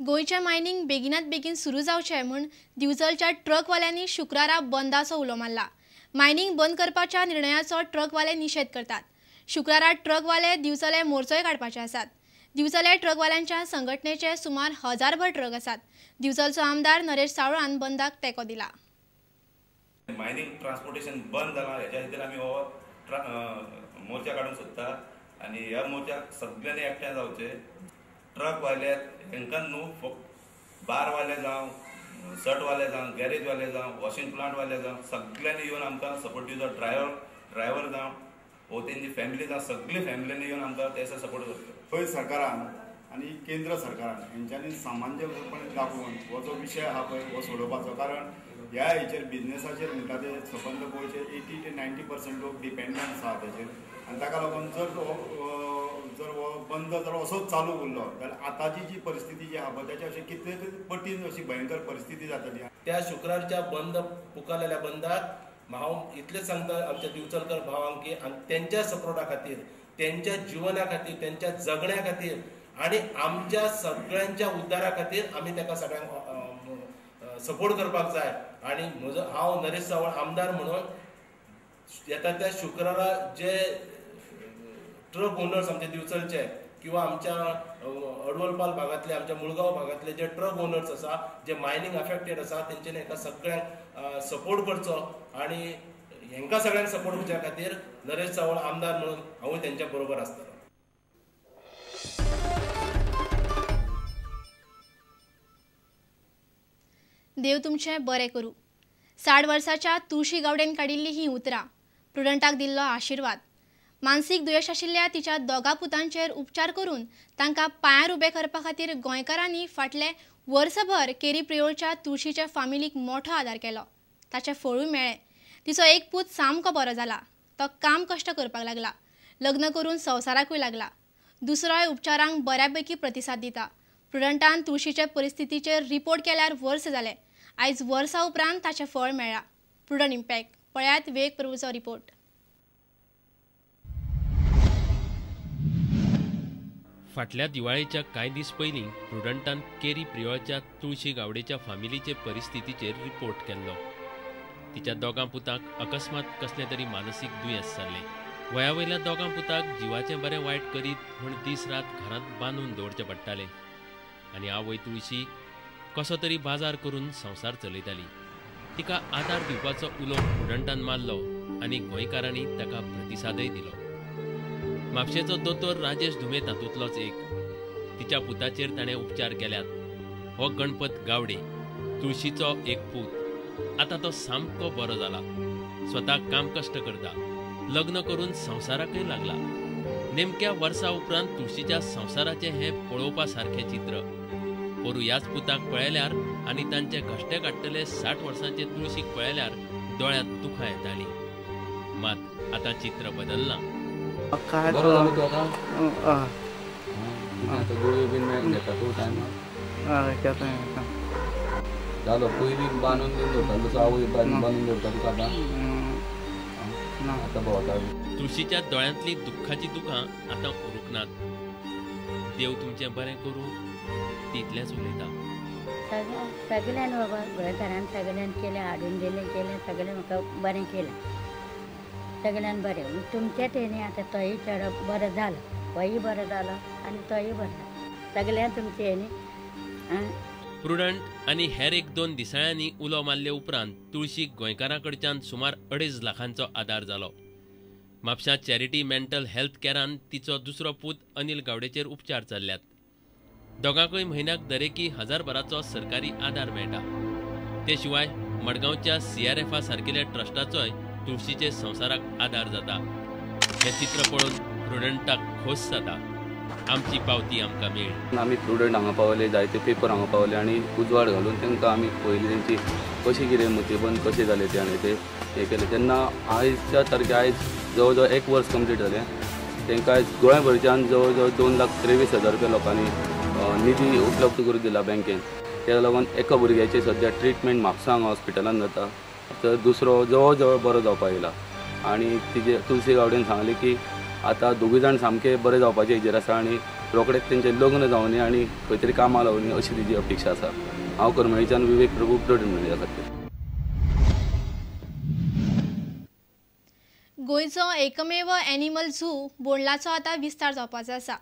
गोंयचें मायनिंग बेगिनात बेगीन सुरू जावचें म्हूण दिवचलच्या ट्रकवाल्यांनी शुक्रारा बंदाचो उलो मारला। मायनिंग बंद करपाच्या निर्णयाचो ट्रकवाले निशेध करतात। शुक्रारा ट्रकवाले दिवचले मोर्चोय काडपाचे आसात। दिवचले ट्रकवाल्यांच्या संघटनेचे सुमार 1000भर ट्रक आसात। दिवचलचो आमदार नरेश सावळान बंदाक तेंको दिला। मायनिंग ट्रान्सपोर्टेशन बंद जाला हेच्या खातीर आमी हो मोर्चा काडूंक सोदता आनी ह्या मोर्चाक सगळ्यांनी एकठांय जावचें। ट्रकवाले हेंकां न्हू फक्त बारवाले जावं, सटवाले जावं, गॅरेजवाले जावं, वॉशिंग प्लांटवाले जावं, सगळ्यांनी येवन आमकां सपोर्ट दिवचो। ड्रायव्हर जावं वो तेंची फॅमिली जावं, सगळी फॅमिलीनी येवन आमकां ते सपोर्ट करचो। गोंय सरकारान आनी केंद्र सरकारान हेंच्यांनी सामंजस्यपणे दाखोवन हो जो विशय आहा पळय हो सोडोवपाचो, कारण ह्या हेचेर बिजनेसाचेर म्हणटा ते सबंद गोंयचे 80 ते 90% लोक डिपेंडंट आसा तेचेर आनी ताका लागून जर हो बंद जर असोच चालू उरलो जाल्यार आतांची जी परिस्थिती जी आहा पळय ताच्या अशें कितले पटीन अशी भयंकर परिस्थिती जातली। त्या शुक्रारच्या बंद पुकारलेल्या बंदाक हांव इतलेंच सांगता आमच्या दिवचलकर भावांक की तेंच्या सपोर्टा खातीर, तेंच्या जिवना खातीर, तेंच्या जगण्या खातीर आनी आमच्या सगळ्यांच्या उद्धारा खातीर आमी ताका सगळ्यांक सपोर्ट करपाक जाय। आनी म्हजो हांव नरेश सावळ आमदार म्हणून येता त्या शुक्रारा जे ट्रक ओनर्स आमचे दिवचलचे किंवा आमच्या अडवलपाल भागांतले, आमच्या मुळगांव भागांतले जे ट्रक ओनर्स आसा, जे मायनिंग अफेक्टेड आसा, तेंच्यांनी हेका सगळ्यांक सपोर्ट करचो आनी हेंकां सगळ्यांक सपोर्ट करच्या खातीर नरेश सावळ आमदार म्हणून हांवूय तेंच्या बरोबर आसतलो। देव तुमचें बरें करूं। 60 वर्साच्या तुळशी गावडेन काडिल्ली ही उतरां, प्रुडंटाक दिल्लो आशिर्वाद। मानसीक दुयेंस आशिल्ल्या तिच्या दोगा पुतांचेर उपचार करून तांकां पांयार उबे करपा खातीर गोंयकारांनी फाटले वर्सभर केरी प्रियोळच्या तुळशीच्या फामिलीक मोठो आदार केलो। ताचें फळूय मेळ्ळें। तिचो एक पूत सामको बरो जाला, तो काम कश्ट करपाक लागला, लग्न करून संवसाराकूय लागला। दुसरोय उपचारांक बऱ्यापैकी प्रतिसाद दिता। प्रुडंटान तुळशीचे परिस्थितीचेर रिपोर्ट केल्यार वर्स जालें। आयज वर्सा उपरांत ताचें फळ मेळ्ळां। प्रुडंट इम्पॅक्ट पळयात विवेक प्रभूचो रिपोर्ट। फाटल्या दिवाळेच्या कांय दीस पयलीं प्रुडंटान केरी प्रियोळच्या तुळशी गावडेच्या फामिलीचे परिस्थितीचेर रिपोर्ट केल्लो। तिच्या दोगां पुताक अकस्मात कसलें तरी मानसीक दुयेंस जाल्लें। वया वयल्या दोगां पुताक जिवाचें बरें वायट करीत म्हूण दीस रात घरांत बांदून दवरचें पडटालें आनी आवय तुळशी कसो तरी बाजार करून संवसार चलयताली। तिका आदार दिवपाचो उलो प्रुडंटान मारलो आनी गोंयकारांनी ताका प्रतिसादय दिलो। म्हापशेचो दोतोर राजेश धुमे तातूंतलोच एक। तिच्या पुताचेर ताणें उपचार केल्यात। हो गणपत गावडे तुळशीचो एक पूत आतां तो सामको बरो जाला, स्वता काम कश्ट करता, लग्न करून संवसाराकय लागला। नेमक्या वर्सा उपरांत तुळशीच्या संवसाराचें हें पळोवपा सारकें चित्र। पोरू ह्याच पुताक पळयल्यार आनी तांचे घश्टे काडटले 60 वर्सांचे तुळशीक पळयल्यार दोळ्यांत दुखां येतालीं। मात आतां चित्र बदल्लां। बरो जालो तूं आतां? आतां गुळयो बीन घेता तूं टायमार? हय घेता घेता। जालो पयलीं बांदून बीन दवरतालो तसो आवय बांदून दवरता तुका आतां? आतां भोंवता। तुळशीच्या दोळ्यांतलीं दुख्खाचीं दुखां आतां उरूंक नात। देव तुमचें बरें करूं तितलेंच उलयता। सगळ्यान बाबा गोंयकारान सगळ्यान केलें, हाडून दिलें, केलें सगळें म्हाका बरें केलें, सगळ्यान बरें। तुमचें तेणी आतां तोय चेडो बरो जालो, होय बरो जालो आनी तोय बरो जालो, सगळ्यान तुमचें हेणी। प्रुडंट आनी हेर एक दोन दिसाळ्यांनी उलो मारले उपरांत तुळशीक गोंयकारां कडच्यान सुमार 2.5 लाखांचो आदार जालो। म्हापशां चॅरिटी मेंटल हेल्थ कॅरान तिचो दुसरो पूत अनिल गावडेचेर उपचार चल्ल्यात। दोगांकूय म्हयन्याक दरेकी 1000भराचो सरकारी आदार मेळटा। ते शिवाय मडगांवच्या CRFA सारकेल्या ट्रस्टाचोय तुळशीचे संवसाराक आदार जाता। हें चित्र पळोवन प्रुडंटाक खोस जाता। आमची पावती आमकां मेळ्ळी। आमी प्रुडंट हांगा पावले, जायते पेपर हांगा पावले आनी उजवाड घालून तांकां आमी पयलीं तेंची कशी कितें मोतीबंद कशें जालें तें आनी ते हें केलें। तेन्ना आयच्या तारखे आयज जवळ जवळ 1 वर्स कंप्लीट जालें। तांकां आयज गोंयभरच्यान जवळ जवळ 2,23,000 रुपया लोकांनी निधी उपलब्ध करून दिला बँकेन। तेका लागून एका भुरग्याची सद्या ट्रिटमेंट म्हापसा हांगा हॉस्पिटलान जाता, तर दुसरो जवळ जवळ बरो जावपाक येयला। आनी तिजे तुलसी गावडेन सांगलें की आतां दोगूय जाण सामके बरे जावपाचे हेजेर आसा आनी रोखडेच तेंचें लग्न जावनी आनी खंय तरी कामां लावनी अशी तेजी अपेक्षा आसा. हांव करमळीच्यान विवेक प्रभू, प्रुडंट मिडिया खातीर. गोंयचो एकमेव एनिमल झू बोंडलाचो आतां विस्तार जावपाचो आसा.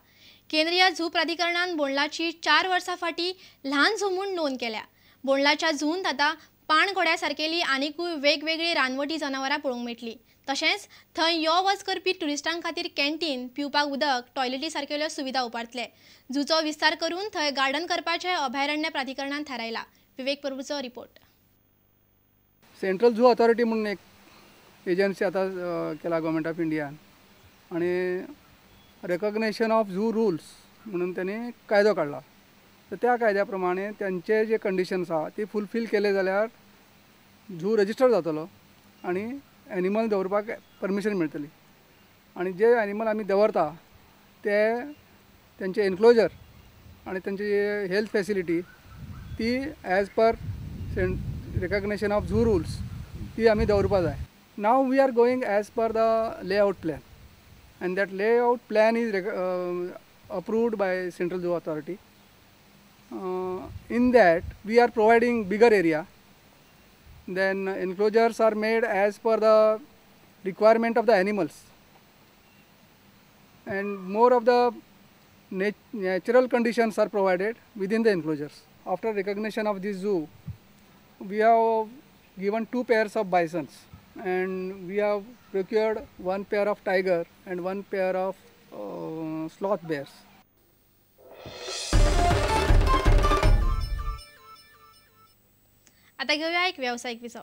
केंद्रीय झू प्राधिकरणान बोंडलाची 4 वर्सां फाटीं ल्हान झू म्हूण नोंद केल्या. बोंडलाच्या झूंत आतां पाणघोड्या सारकेली आनिकूय वेगवेगळी रानवटी जनावरां पळोवंक मेळटली. तशेंच थंय यो वच करपी ट्युरिस्टां खातीर कॅन्टीन, पिवपाक उदक, टॉयलेटी सारकेल्यो सुविधा उबारतले. झूचो विस्तार करून थंय गार्डन करपाचें अभयारण्य प्राधिकरणान थारायलां. विवेक प्रभूचो रिपोर्ट. सेंट्रल झू ऑथॉरिटी म्हणून एक एजन्सी आतां केला गव्हर्मेंट ऑफ इंडियान आनी रेकग्नेशन ऑफ झू रुल्स म्हणून त्यांनी कायदो काडला. तर त्या कायद्या प्रमाणे त्यांचे जे कंडिशन्स आहा ती फुलफील केले जाल्यार झू रजिस्टर जातलो आनी एनिमल दवरपाक परमिशन मेळटली. आनी जे एनिमल आमी दवरता ते त्यांचे एन्क्लोजर आनी त्यांची हेल्थ फॅसिलिटी ती as per recognition of zoo rules ती आमी दवरपा जाय. Now we are going as per the layout plan, and that layout plan is approved by Central Zoo Authority. In that we are providing bigger area, then enclosures are made as per the requirement of the animals, and more of the natural conditions are provided within the enclosures. After recognition of this zoo, we have given 2 pairs of bisons, and we have procured 1 pair of tiger and 1 pair of sloth bears. आता घेऊया एक व्यावसायिक विसव.